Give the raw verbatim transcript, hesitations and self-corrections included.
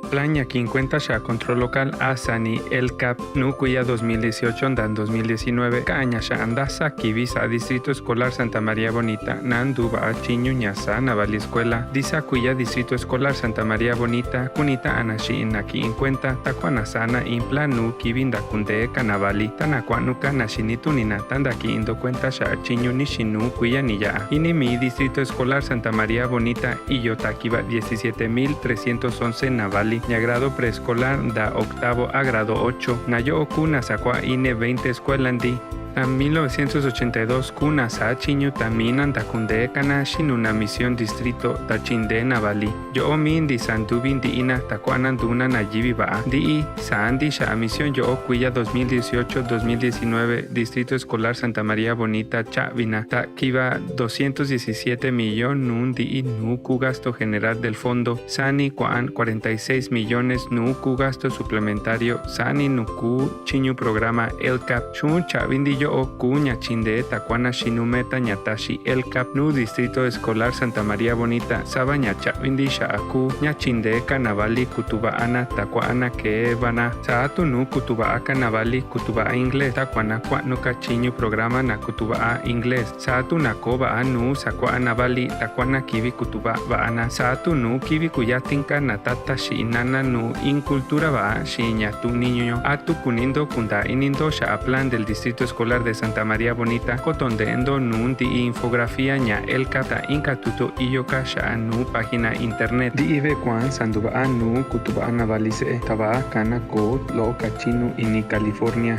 Plan ña ki'in cuenta xa'a control local a sa'ani ELCAP, nu kuiya dos mil dieciocho nda dos mil diecinueve, ka'aña xa'a nda sakivi sa'a Distrito Escolar Santa María Bonita, na nduva'a chiñu ña sa'a navali escuela. Ndisa kuiya Distrito Escolar Santa María Bonita, kuni ta'ana xi'in na ki'in cuenta, takuana sa'a na in plan nu kivi nda kundeeka navali, ta na kua'nuka na xinituni na ta nda ki'indo cuenta xa'a chiñu nixinu kuiya ni ya'a. Ini mi Distrito Escolar Santa María Bonita, iyo takiva diecisiete mil trescientos once navali, ña grado preescolar nda octavo a grado ocho, na yo'o kuna sakua'a ini veinte escuela ndi. Na mil novecientos ochenta y dos kuna sa'a chiñu tamina nda kundeekana xinu na misión distrito ta chinde navali. Yo'o mi ndisa nduvi ndi'ina takuana nduna na yivi va'a. Ndi'i sa'a ndi xa'a misión yo'o kuiya dos mil dieciocho, dos mil diecinueve, Distrito Escolar Santa María Bonita cha'avina takiva doscientos diecisiete millón nu ndi'i nu ku gasto general del fondo, sa'ani kua'an cuarenta y seis millones nu ku gasto suplementario, sa'ani nu ku chiñu programa ELCAP. Xun cha'avi ndi yo'o ku ña chinde takuana xinu meta ña taxi ELCAP nu Distrito Escolar Santa María Bonita, sava ña cha'avi ndi xa'a ku ña chindeeka navali kutuva'ana takuana keevana. Sa'a tu nu kutuva'aka navali kutuva'a inglés, takuana kua'nuka chiñu programa na kutuva'a inglés. Sa'a tu na koo va'a nu sakua'a navali takuana kivi kutuva'a va'ana. Sa'a tu nu kivi kuyatinka na tata xi'in nana nu in cultura va'a xi'in ña tu'un niñu. A tu kunindo kundaa inindo xa'a plan del Distrito Escolar de Santa María Bonita, koto nde'endo nu ndi'i infografía ña ELCAP ta inka tuto iyoka xa'a nu página internet. Ndi'i ve kuaan sa nduva'a nu kutuva'a navali se'e, ta va'a kana koo lo'oka chinu ini California.